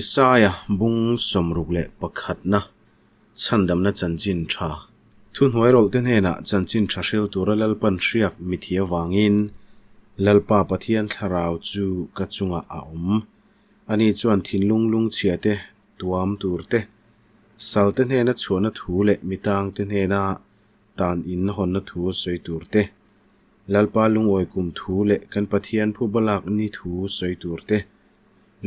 Isaia bung 61na chhandamna chanchin tha. Thuhnuairawlhte hnenah chanchin tha hril tura Lalpan hriak mithi avangin Lalpa Pathian thlarau chu ka chungah a awm. Ani chuan thinlung lungchhia te tuam tur te, salte hnena chhuahna thu leh mitangte hnena tan in hawnna thu sawi tur te, Lalpa lungawi kum thu leh kan Pathian phubalak ni thu sawi tur te,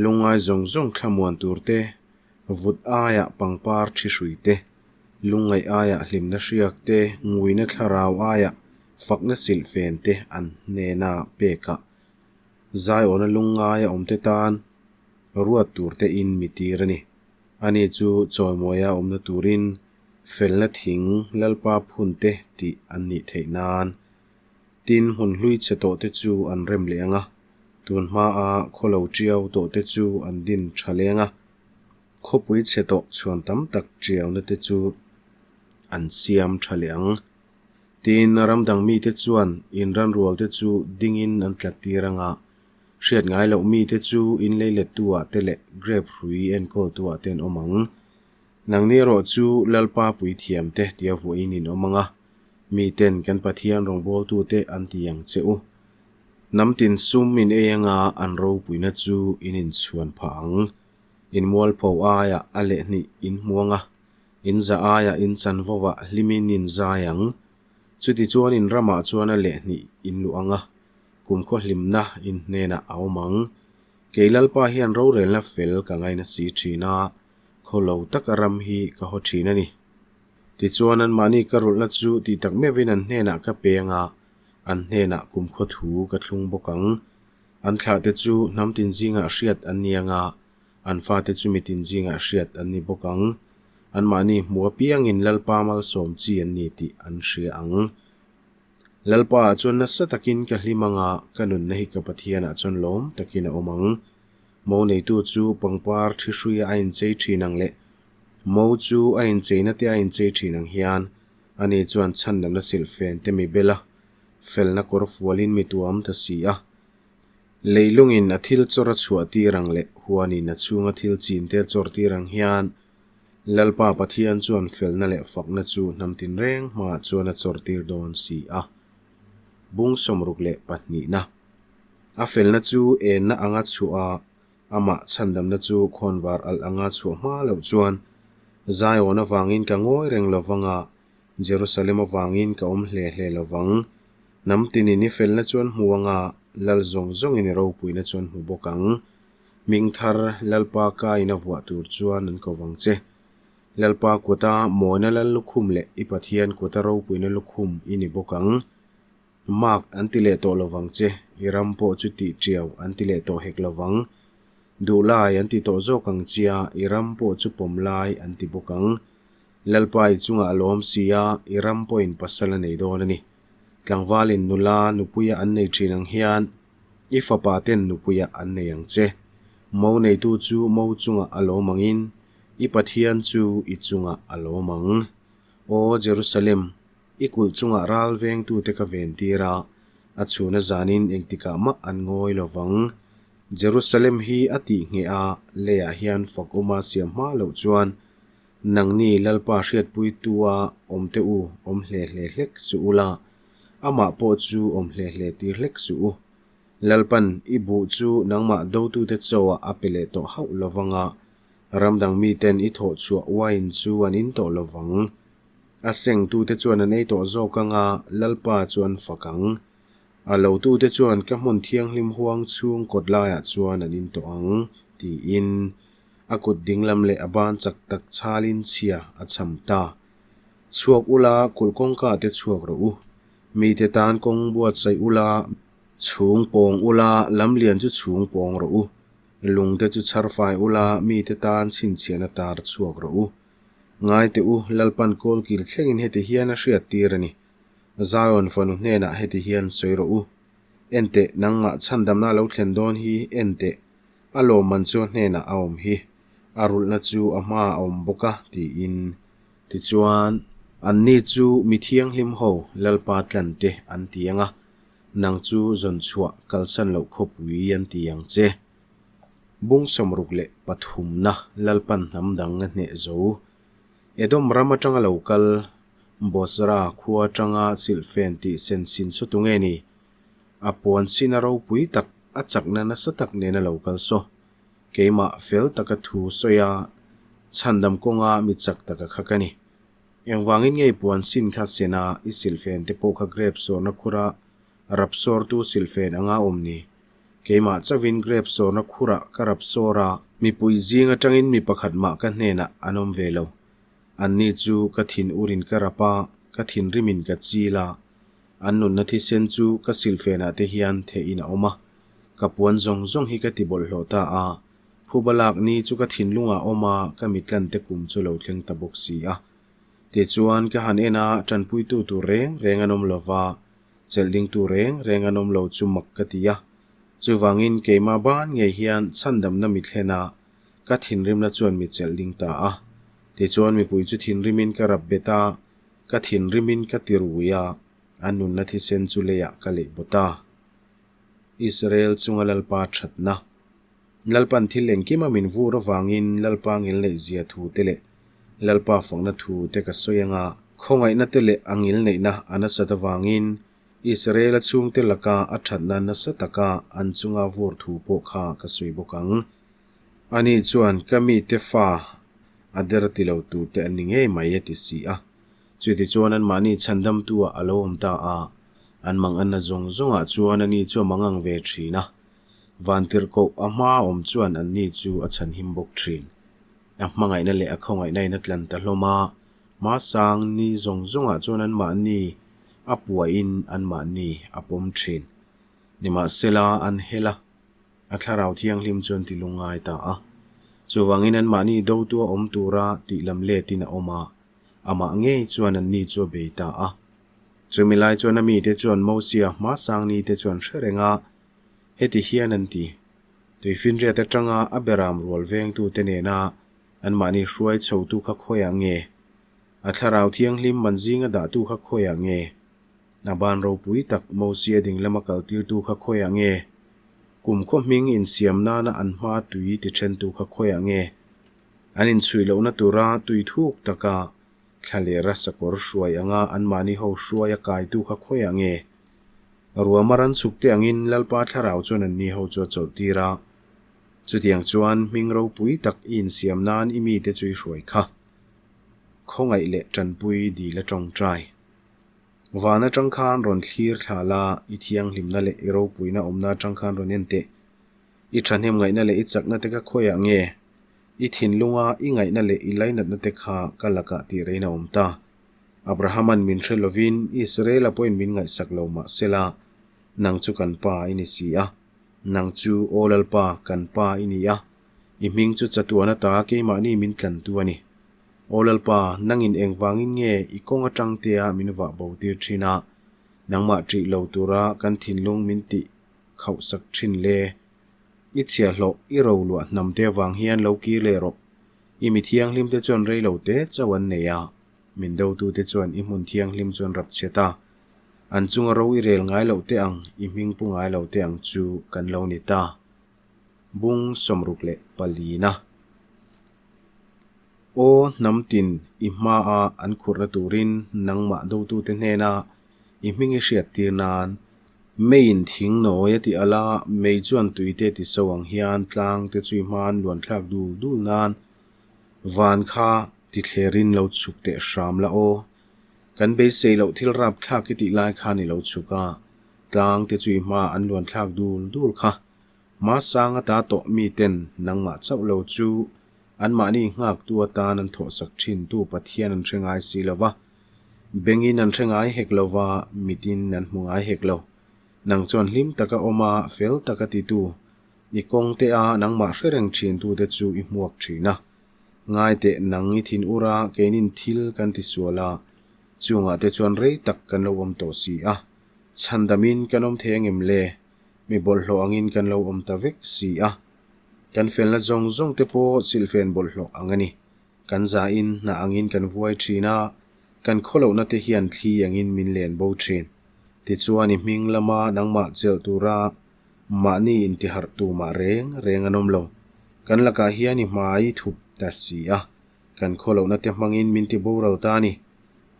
Lungngai zawng zawng thlamuan tur te, vut aiah pangpar thi hrui te, lungngaih aiah hlimna hriak te, nguina thlarau aiah fakna silhfen te an hnena pekah zaiawna lungngaia awmte tan ruat tur te in mi tir a ni. Ani chu chawimawia awmna turin felna thing Lalpa phun te tih an nih theih nan. Tin, hmun hlui chhe tawh te chu an rem leh ang a, tun hmaa khaw lo tiau tawh te chu an din tha leng a, khawpui chhe tawh chhuan tam tak tiauna te chu an siam tha leh ang. Tin, ram dang mite chuan inran rual te chu dingin an tlat tir ang a, hriat ngai loh mite chu in leilettu-ah te leh grape hrui enkawltu-ah te an awm ang. Nangni erawh chu Lalpa puithiamte tia vuahin in awm ang a, Miten kan Pathian rawngbawltute an ti ang che u. Hnam tin sum in ei anga an ropuina chu in inchhuan phah ang. In mualpho aiah a lehhnih in hmu anga, in za aiah in chanvo ah hlimin in zai ang. Chutichuan in ramah chuan a lehhnih in luh anga, kumkhaw hlimna in hnenah a awm ang. Kei Lalpa hian rorelna fel ka ngaina si thin a, khawlo taka ram hi ka haw thin a ni. Tichuan anmahni ka rulhna chu tih tak meuhin an hnenah ka peng a, an hnenah kumkhaw thu ka thlung bawk ang. An thlahte chu hnam tin zingah hriat an ni ang a, an fate chu mitin zingah hriat an ni bawk ang. Anmahni hmu apiangin Lalpa malsawm chi an ni tih an hria ang. Lalpa ah chuan nasa takin ka hlim ang a, ka nunna hi ka Pathianah chuan lawm takin a awm ang. Mo neitu chu pangpar thi hruia a inchei thin ang leh Mo chu a incheina te a inchei thin ang hian ani chuan chhandamna silhfen te mi bel a, felna kawr fualin mi tuam ta si a. Leilungin a thil chawr a chhuah tir ang leh huanin a chhunga thil chin te a chawr tir ang hian Lalpa Pathian chuan felna leh fakna chu hnam tinreng hmaah chuan a chawr tir dawn si a. Bung 62na. A felna chu enna anga chhuah a Amah chhandamna chu khawnvar alh anga chhuah hma loh chuan Zion avangin ka ngawi reng lo vang a, Jerusalem avangin ka awm hle hle lo vang. Hnam tinin i felna chuan hmu anga Lal zawng zawngin i ropuina chuan hmu bawk ang. Hming thar Lalpa kain a vuah tur chuan an ko vang che. Lalpa kuta mawina Lal lukhum leh i Pathian kuta ropuina lukhum i ni bawk ang. Mark an ti leh tawh lovang che, i ram pawh chu tih tiau an ti leh tawh hek lovang. Duh lai an ti tawh zawk ang chia, i ram pawh chu pawm lai an ti bawk ang. Lalpa i chungah a lawm si a, i ram pawhin pasal a nei dawn a ni. Tlangvalin nula nupuia an nei thin ang hian i fapa ten nupuia an nei ang che. Mo neitu chu mo chungah a lawm angin i Pathian chu i chungah a lawm ang. Aw Jerusalem! I kulh chungah ral vengtute ka ventir a, a chhuna zanin engtikah mah an ngawi lo vang. Jerusalem hi a tih ngheh a, leiah hian fak awma siam hma loh chuan nangni Lalpa hriatpuitua awmte u awm hle hle hlek suh u la, amah pawh chu awm hle hle tir hlek suh u. Lalpan i buh chu nangmah dotute chauhah a pe leh tawh hauh lo vang a, ram dang miten i thawhchhuah wine chu an in tawh lo vang. A sengtute chuan an ei tawh zawk ang a, Lalpa chu an fak ang. A lotute chuan ka hmun thianghlim huang chhung kawt laiah chuan an in tawh ang, tiin a kut dinglam leh a ban chak tak chhalin chhia a cham ta. Chhuak ula, kulh kawngka te chhuak rawh u. Mite tan kawng buatsaih ula, chhung pawng ula, lamlian chu chhung pawng rawh u. Lungte chu chharfai ula, mite tan chhinchhiahna tar chhuak rawh u. Ngai teh u, Lalpan kawlkil thlengin heti hian a hriat tir a ni. Zion fanu hnenah heti hian sawi rawh u, Enteh, nangmah chhandamna a lo thlen dawn hi, enteh, a lawmman chu a hnenah a awm hi, a rulhna chu a hmaah a awm bawk a, tiin. Tichuan, anni chu mi thianghlim ho Lalpa tlan te an ti ang a, nang chu zawn chhuah kalsan loh khawpui an ti ang che. Bung 63na Lalpan hnam dang a hneh zo. Edom ram atanga lo kal, Bozra khua atanga silhfen tih sen sin saw tu nge ni? A puan sin a ropui tak, a chakna nasa tak nena lo kal saw. Keimah fel taka thu sawi a, chhandam kawnga mi chak taka kha ka ni. Engvangin ngei puan sin kha sen a, i silhfen te pawh kha grep sawrna khura rap sawrtu silhfen anga awm ni? Keimah chauhin grep sawrna khurah ka rap sawr a, mipui zing atangin mi pakhat mah ka hnenah an awm ve lo. Anni chu ka thin urin ka rap a, ka thinrimin ka chil a, an nunna thisen chu ka silhfenah te hian thehin a awm a. Ka puan zawng zawng hi ka ti bawlhhlawh ta a, phuba lak ni chu ka thinlungah awm a, ka mitlante kum chu lo thleng ta bawk si a. Tichuan ka han en a, tanpuitu tur reng reng an awm lo va, chelh dingtu reng reng an awm lo chu mak ka ti a. Chuvangin keimah ban ngei hian chhandamna mi thlen a, ka thinrimna chuan mi chelh ding ta a. Tichuan mipui chu thinrimin ka rap bet a, ka thinrimin ka ti rui a, an nunna thisen chu leiah ka leih bawt a. Israel chunga Lalpa thatna. Lalpan thil engkima min vur avangin Lalpa ngilneihzia thu te leh Lalpa fakna thu te ka sawi anga, khawngaihna te leh a ngilneihna a nasat avangin Israel-a chhungte laka a thatna nasa taka an chunga vur thu pawh kha ka sawi bawk ang. Ani chuan ka mite fa a der ti lo turte an ni ngei mai a ti si a. Chutichuan anmahni chhandamtu-ah a lo awm ta a, an manganna zawng zawngah chuan ani chu a mangang ve thin a. Vantirhkoh a hmaa awm chuan anni chu a chhanhim bawk thin. A hmangaihna leh a khawngaihna in a tlan ta hlawm a, hmasang ni zawng zawngah chuan anmahni a puahin anmahni a pawm thin. Nimahsela an hel a. A thlarau thianghlim chuan ti lungngai ta a. Chuvangin anmahni dotua awm tura tih lam letin a awm a, amah ngei chuan anni chu a bei ta a. Chumi lai chuan a mite chuan Mosia hmasang nite chuan hre reng a, heti hian an ti, Tuifinriat atanga a beram rual vengtute nena anmahni hruai chhotu kha khawiah nge? A thlarau thianghlim man zinga dahtu kha khawiah nge? A ban ropui tak Mosia ding lama kaltirtu kha khawiah nge? Kum khaw hming insiam nana an hma tui ti thentu kha khawiah nge? An inchhuih lohna tura tui thuk taka thla leh rasa kawr hruai anga anmahni ho hruai a kaitu kha khawiah nge? Ruama ran chhuk te angin Lalpa thlarau chuan anni ho chu a chawlhtir a. Chutiang chuan hming ropui tak i insiam nan i mite chu i hruai kha. Khawngaih leh tanpui dil a tawngtai. Van atang khan rawn thlir thla la, i thianghlimna leh i ropuina awmna atang khan rawn en teh. I thahnem ngaihna leh i chakna te kha khawiah nge? I thinlunga i ngaihna leh i lainatna te kha ka lakah tih rein a awm ta. Abrahama'n min hre lovin Israel-a pawhin min ngaihsak lo mah sela, nang chu kan Pa i ni si a. Nang chu, Aw Lalpa, kan Pa i ni a, i hming chu chatuan ata keimahni min tlantu a ni. Aw Lalpa, nangin engvangin nge i kawng atang tea min vah bo tir thin a, nangmah ṭih lo tura kan thinlung min tih khauhsak thin le? I chhiahhlawh, i roluah hnam te avang hian lo kir leh rawh. I mi thianghlim te chuan rei lo te chauh an nei a, min dotute chuan i hmun thianghlim chu an rap chhet a. An chunga ro i rel ngai loh te ang, i hming pu ngai lo te ang chu kan lo ni ta. Bung 64na. Aw hnam tin i hmaa an khurhna turin nangmah dotute hnena i hming i hriattir nan meiin thing nawi a ti alh a, mei chuan tuite ti so ang hian tlang te chu i hma an luan thlak dul dul nan van kha ti thlerin lo chhuk teh hram la aw. Kan beisei loh thil rap thlak i tih lai khan i lo chhuk a, tlang te chu i hma an luan thlak dul dul kha. Hmasang ata tawh miten nangmah chauh lo chu anmahni nghaktu atan an thawhsak thintu Pathian an hre ngai si lo va, bengin an hre ngai hek lo va, mitin an hmu ngai hek lo. Nang chuan hlim taka awm a, fel taka titu, i kawng te a nangmah hre reng thintute chu i hmuak thin a. Ngai teh nang i thin ur a, keinin thil kan ti sual a, chungah te chuan rei tak kan lo awm tawh si a, chhandamin kan awm thei angem le? Mi bawlhhlawh angin kan lo awm ta vek si a, kan felna zawng zawng te pawh silhfen bawlhhlawh ang a ni. Kan zain hna angin kan vuai thin a, kan khawlohna te hian thli angin min len bo thin. Tichuan i hming lama nangmah chelh tura mahni intiharh tumah reng reng an awm lo. Kan lakah hian i hmai i thup ta si a, kan khawlohna te hmangin min ti boral ta a ni.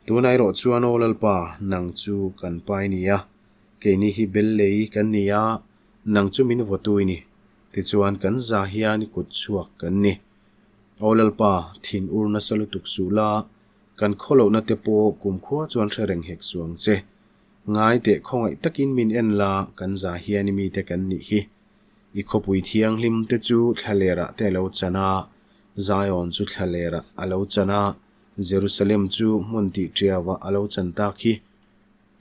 Tunah erawh chuan aw Lalpa, nang chu kan pa i ni a, keini hi bel lei kan ni a, nang chu min vawtu i ni. Tichuan kan za hian i kut chhuak kan ni. Aw Lalpa, thin ur nasa lutuk suh la, kan khawlohna te pawh kumkhua chuan hre reng hek suh ang che. Ngai teh khawngaih takin min en la, kan za hian i mite kan nih hi. I khawpui thianghlim te chu thlalerah te a lo chan a, Zion chu thlalerah a lo chan a, Jerusalem chu hmun tih ṭiauah a lo chan tak hi.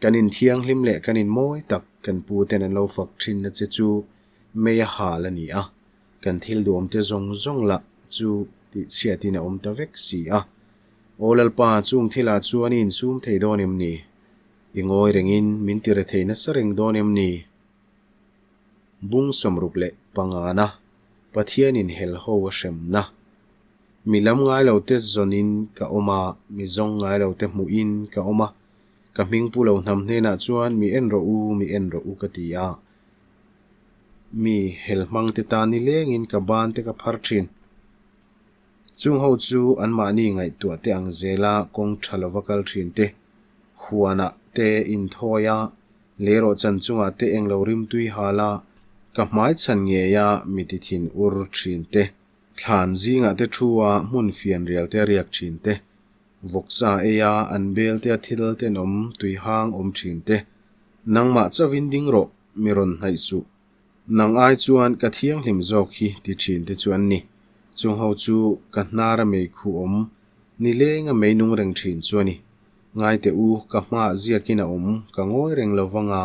Kan inthianghlim leh kan inmawi tak kan pu ten an lo fak ṭhinna che chu mei a hal a ni a, kan thil duamte zawng zawng lah chu tihchhiatin a awm ta vek si a. Aw Lalpa, chung thilah chuan i insum thei dawn em ni? I ngawi rengin min ti rethei nasa reng dawn em ni? Bung 65na, Pathianin helho a hremna. Mi lam ngai lote zawnin ka awm a, mi zawng ngai lote hmuhin ka awm a. Ka hming pu lo hnam hnenah chuan mi en rawh u, mi en rawh u ka ti a. Mi hel hmangte tan nilengin ka bante ka phar thin. Chung ho chu anmahni ngaihtuah te ang zela kawng tha lova kal thin te, huanah te inthawi a, leirawhchan chungah te englo rimtui hal a, ka hmai chhan ngeia mi ti thin ur thin te, thlan zingah te thu a hmun fianrial te riak thin te, vawksa eia an bel te a thil tenawm tuihang awm thin te, nangmah chauhin ding rawh, mi rawn hnaih suh. Nang ai chuan ka thianghlim zawk hi ti thin te chu an ni. Chung ho chu ka hnar a mei khu awm, nileng a mei nung reng thin chu a ni. Ngai teh u, ka hmaah ziakin a awm, ka ngawi reng lo vanga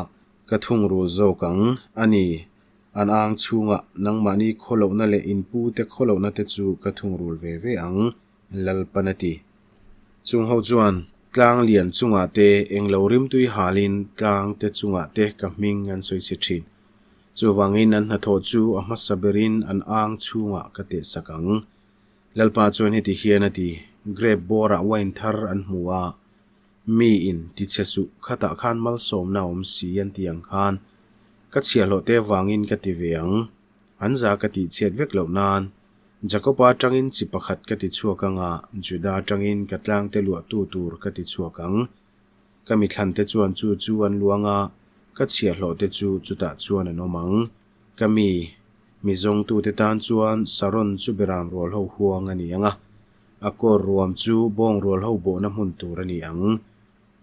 ka thungrul zawk ang, a ni. An ang chhungah nangmahni khawlohna leh inpute khawlohna te chu ka thungrul ve ve ang, Lalpan a ti. Chung ho chuan tlang lian chungah te englo rimtui halin tlang te chungah te ka hming an sawi chhe thin. Chuvangin an hnathawh chu a hmasa berin an ang chhungah ka tehsak ang. Lalpa chuan heti hian a ti, Grape bawrah wine thar an hmu a, mi in ti chhe suh khatah khan malsawmna a awm si an ti ang khan ka chhiahhlawh te vangin ka ti ve ang, an za ka tihchhiat vek loh nan. Jakoba atangin chi pakhat ka ti chhuak ang a, Juda atangin ka tlangte luahtu tur ka ti chhuak ang. Ka mithlante chuan chu chu an luang a, ka chhiahhlawhte chu chutah chuan an awm ang. Ka mi, mi zawngtute tan chuan Saron chu beram rualho huang a ni ang a, a kawr ruam chu bawng rualho bawhna hmun tur a ni ang.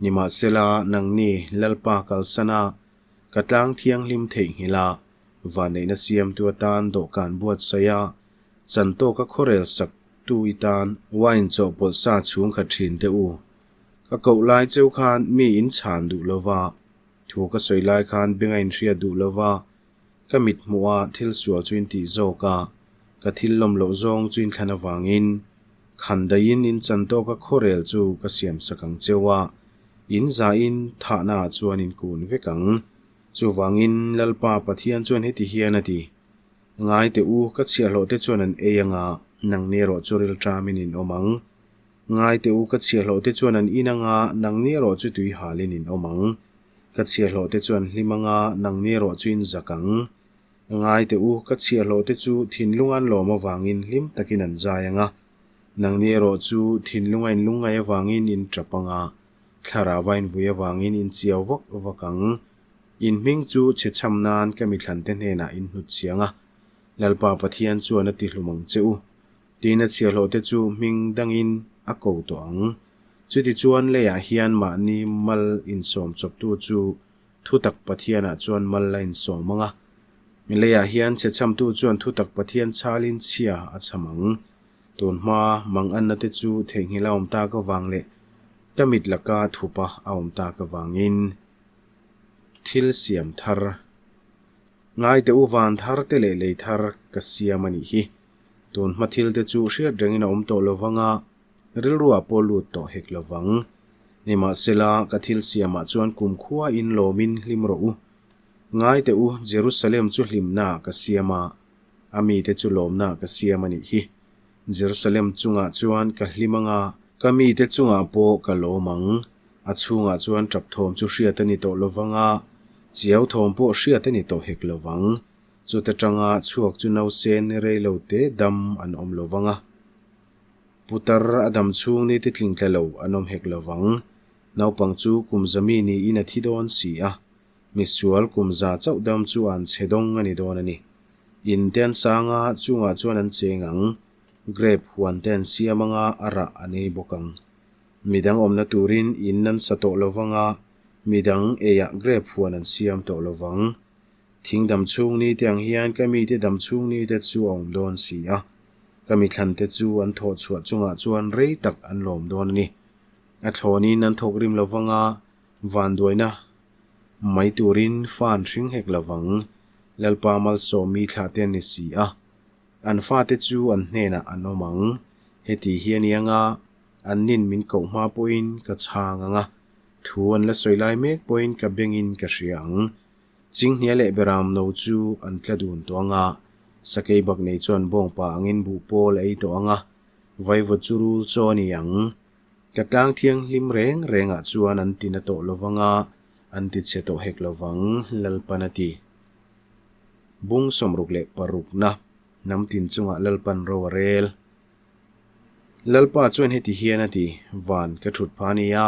Nimahsela, nangni, Lalpa kalsan a, ka tlang thianghlim theihnghilh a, Vanneihna siamtu atan dawhkan buatsaih a, chan tawka khawrel sak tu i tan wine chawhpawlh sa chhung khat thin teh u. Ka koh lai cheu khan mi in chhan duh lo va, thu ka sawi lai khan beng a inhriat duh lo va, ka mit hmuh a thil sual chu in tih zawk a, ka thil lawm loh zawng chu in thlan avangin khan daihin in chan tawka khawrel chu ka siam sak ang cheu a, in zahin thahna ah chuan in kun vek ang. Chuvangin Lalpa Pathian chuan heti hian a ti, Ngai teh u, ka chhiahhlawhte chuan an ei anga, nangni erawh chu rilṭamin in awm ang. Ngai teh u, ka chhiahhlawhte chuan an in anga, nangni erawh chu tui halin in awm ang. Ka chhiahhlawhte chu an hlim anga, nangni erawh chu in zak ang. Ngai teh u, ka chhiahhlawhte chu thinlung an lawm avangin hlim takin an zai anga, nangni erawh chu thinlung a inlungngaih avangin in ṭap anga, Thlarau a invui avangin in chiau vak vak ang. In hming chu chhe chham nan ka mithlante hnenah in hnut chiang a, Lalpa Pathian chuan a ti hlum ang che u. Tiin a chhiahhlawhte chu hming dangin a ko tawh ang. Chutichuan leiah hian mahni mal insawm chawptu chu thutak Pathianah chuan mal a insawm ang a. Leiah hian chhe chhamtu chuan thutak Pathian chhalin chhia a chham ang. Tun hma manganna te chu theihnghilh a awm tak avang leh ka mit laka thupa a awm tak avangin thil siam thar ngaite u van thar te leh lei thar ka siam a nih hi. Tun hma thil te chu hriat rengin a awm tawh lovang a, rilruah pawh lut tawh hek lovang. Nimahsela, ka thil siamah chuan kumkhua in lawmin hlim rawh u. Ngaite u, Jerusalem chu hlimnaah ka siam a, A mite chu lawmna ka siam a nih hi. Jerusalem chungah chuan ka hlim ang a, ka mite chungah pawh ka lawm ang. A chhungah chuan ṭap thawm chu hriat a ni tawh lo vang a, chiau thawm pawh hriat a ni tawh hek lo vang. Chuta tanga chhuak chu nausen ni rei lo te dam an awm lo vang a. Putar a dam chhung ni te tling tla lo an awm hek lo vang. Naupang chu kum zami niin a thi dawn si a. Misual kum za chauh dam chu an chhe dawng a ni dawn a ni. In te an sang a, chungah chuan an cheng ang. Grape huan te an siam anga a rah an ei bawk ang. Midang awmna turin in an sa tawh lo vang a, midang eiah grape huan an siam tawh lo vang. Thing dam chhung ni te ang hian ka mite dam chhung ni te chu a awm dawn si a, ka mithlan te chu an thawh chhuah chungah chuan rei tak an lawm dawn a ni. A thlawnin an thawk rim lo vang a, vanduaina mai turin fa an hring hek lo vang. Lalpa malsawm mi thlah te an ni si a, an fate chu an hnenah an awm ang. Heti hi a ni anga, an nin min koh hma pawhin ka chhang ang a, thu an la sawi lai mek pawhin ka bengin ka hria ang. Chinghnia leh Beram no chu an tla dun tawh ang a, sakei bak nei chuan bawngpa angin buh pawl a ei tawh ang a, vaivawt chu rul chaw a ni ang. Ka tlang thianghlim reng rengah chuan an ti na tawh lo vang a, an ti chhe tawh hek lo vang, Lalpan a ti. Bung 66na, Hnam tin chungah Lalpan ro a rel. Lalpa chuan heti hian a ti, Van ka thut pha a ni a,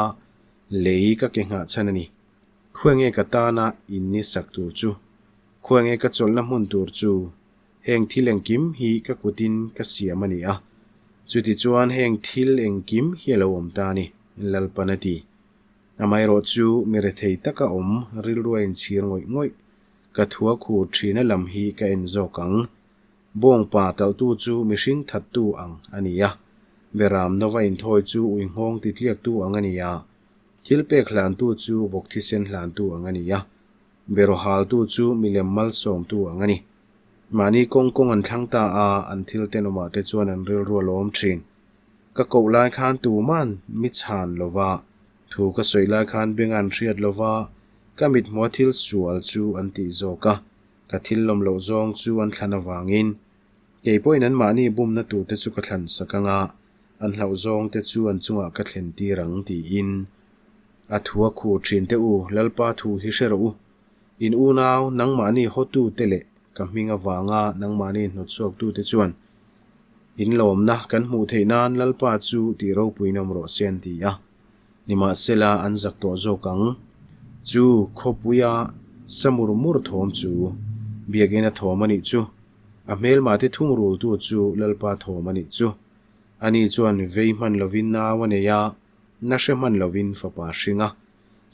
lei ka ke nghah chhan a ni. Khuai nge ka tana in ni sak tur chu? Khuai nge ka chawlhna hmun tur chu? Heng thil engkim hi ka kutin ka siam a ni a. Chutichuan heng thil engkim hi a lo awm ta a ni, Lalpan a ti. Amaherawh chu mi rethei taka awm rilru a inchhir ngawih ngawih. Ka thua khur thina lam hi ka en zawk ang. Bawngpa talhtu chu mihring thattu ang a ni a. Beram nova inthawi chu ui nghawng titliaktu ang a ni a. Thil pek hlantu chu vawk thisen hlantu ang a ni a, beraw haltu chu milem malsawmtu ang a ni. Mahni kawng kawng an thlang ta a, an thil tenawmah te chuan an rilru a lawm thin. Ka koh lai khan tuman mi chhan lo va, thu ka sawi lai khan beng an hriat lo va, ka mithmua thil sual chu an tih zawk a, ka thil lawm loh zawng chu an thlan avangin kei pawhin anmahni bumna turte chu ka thlan sak ang a, An hlauh zawng te chu an chungah ka thlen tir ang, tiin. A thu a khur thin te u, Lalpa thu hi hre rawh u. In unau, nangmahni hawtu te leh ka hming avanga nangmahni hnawtchhuaktu te chuan in lawmna kan hmuh theih nan Lalpa chu tih ropuiin awm rawh se an ti a. Nimahsela an zak tawh zawk ang. Chu khawpuia sa mur mur thawm chu Biakina thawm a nih chu. A hmelmahte thungrultu chu Lalpa thawm a nih chu. Ani chuan vei hman lovin nau a nei a, na hre hman lovin fapa a hring a.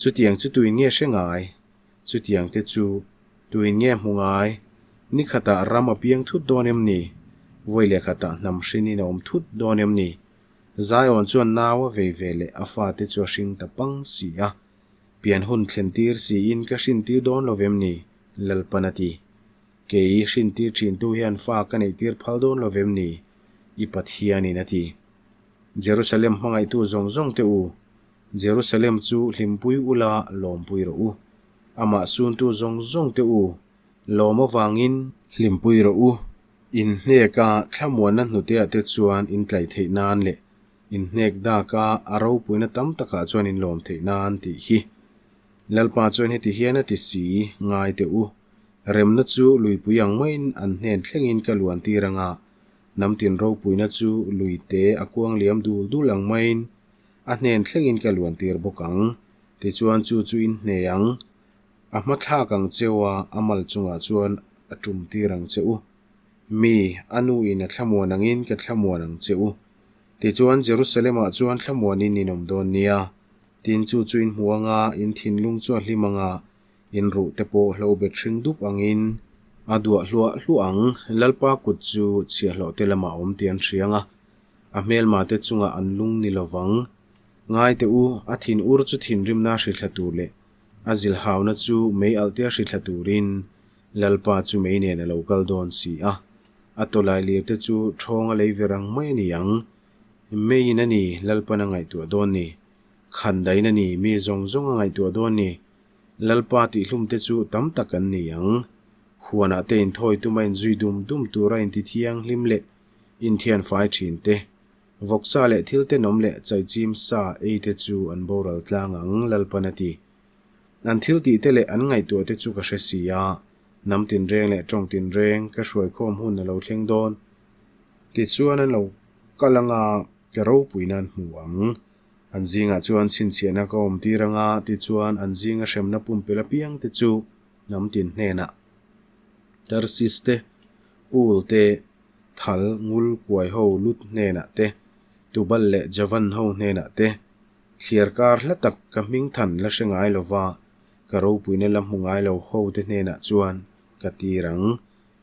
Chutiang chu tuin nge hre ngai? Chutiang te chu tuin nge hmu ngai? Ni khatah ram a piang thut dawn em ni? Vawi leh khatah hnam hrinin a awm thut dawn em ni? Zion chuan nau a vei ve leh a fate chu a hring ta pang si a. Pian hun thlen tir siin ka hrintir dawn lo vem ni? Lalpan a ti. Kei hrintir thintu hian fa ka neihtir phal dawn lo vem ni? I Pathianin a ti. Jerusalem hmangaihtu zawng zawng te u, Jerusalem chu hlimpui ula lawmpui rawh u. Amah suntu zawng zawng te u, lawm avangin hlimpui rawh u. Inhneka thlamuanna hnuteah te chuan in tlaih theih nan leh inhnek daka a ropuina tam takah chuan in lawm theih nan tih hi. Lalpa chuan heti hian a ti si, Ngai teh u, Remna chu luipui ang maiin an hnen thlengin ka luan tir ang a, hnamtin ropuina chu lui te a kuang liam dul dul ang maiin a hnen thlengin ka luan tir bawk ang. Tichuan chu chu in hne ang, a hmathlak ang cheu a, a mal chungah chuan a tum tir ang che u. Mi, a nu in a thlamuan angin ka thlamuan ang che u. Tichuan Jerusalem-ah chuan thlamuanin in awm dawn nia. Tin chu chu in hmu ang a, in thinlung chu a hlim ang a, In ruh te pawh hlo bet hring dup angin a duah hluah hluah ang. Lalpa kut chu chhiahhlawh te lamah a awm tih an hria ang a, a hmelma te chungah an lung ni lo vang. Ngai teh u, a thin ur chu thinrimna a hrithla tur leh a zilhauna chu mei alh te a hrithla turin Lalpa chu mei nen a lo kal dawn si a. A tawlai lir te chu ṭhawng a lei ver ang mai a ni ang. Meiin a ni Lalpan a ngaihtuah dawn ni. Khandain a ni mi zawng zawng a ngaihtuah dawn ni. Lalpa tihhlum te chu tam tak an ni ang. Huanah te inthawi tuma inzui dum dum tura inti thianghlim leh inthian fai thin te, vawksa leh thil tenawm leh chaichim sa ei te chu an boral tlang ang, Lalpan a ti. An thil tih te leh an ngaihtuah te chu ka hre si a. Hnam tinreng leh tawng tinreng ka hruaikhawm hun a lo thleng dawn. Tichuan an lo kal anga ka ropui nan hmu ang. An zingah chuan chhinchhiahna ka awm tir anga tichuan an zinga hremna pumpelh apiang te chu hnam tin hnenah Tarsis te, Pul te, Thal ngul kuai ho lut hnenah te, Tubal leh Javan ho hnenah te, thliar kar hla tak ka hming than la hre ngai lova ka ropuina la hmu ngai lo ho te hnenah chuan ka tir ang.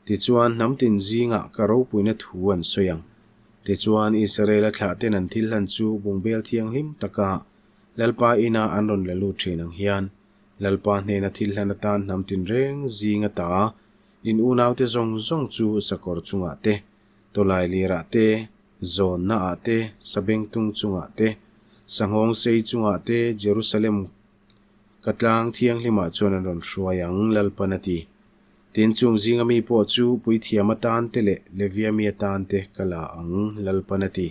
Tichuan hnam tin zingah ka ropuina thu an sawi ang. Tichuan Israela thlah ten an thil hlan chu bungbel thianghlim taka Lalpa ina an rawn la lut thin ang hian Lalpa hnena thil hlan atan hnam tinreng zing ata in unaute zawng zawng chu sakawr chungah te, tawlai lirah te, zawnna ah te, sabengtung chungah te, sanghawng sei chungah te Jerusalem ka tlang thianghlimah chuan an rawn hruai ang, Lalpan a ti. Tin, chung zinga mi pawh chu puithiam atan te leh Levia mi atan te ka la ang, Lalpan a ti.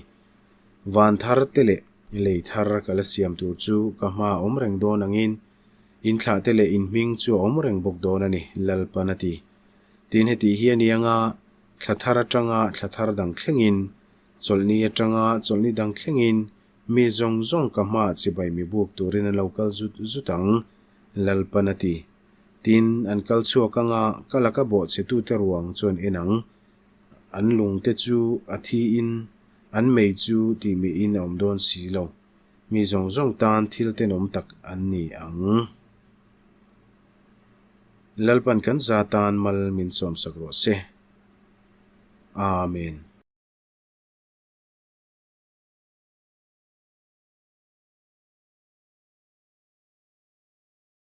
Van thar te leh lei thar ka la siam tur chu ka hma a awm reng dawn angin, in thlah te leh in hming chu a awm reng bawk dawn a ni, Lalpan a ti. Tin, heti hi a ni anga thla thar atanga thla thar dang thlengin, chawlhni atanga chawlhni dang thlengin mi zawng zawng ka hmaah chibai mi buk turin an lo kal zut zut ang, Lalpan a ti. Tin, an kal chhuak anga ka laka bawhchhetute ruang chu an en ang. An lungte chu a thiin an mei chu tihmihin a awm dawn si lo. Mi zawng zawng tan thil tenawm tak an ni ang. Lalpan kan za tan mal min sawmsak rawh se. Amen.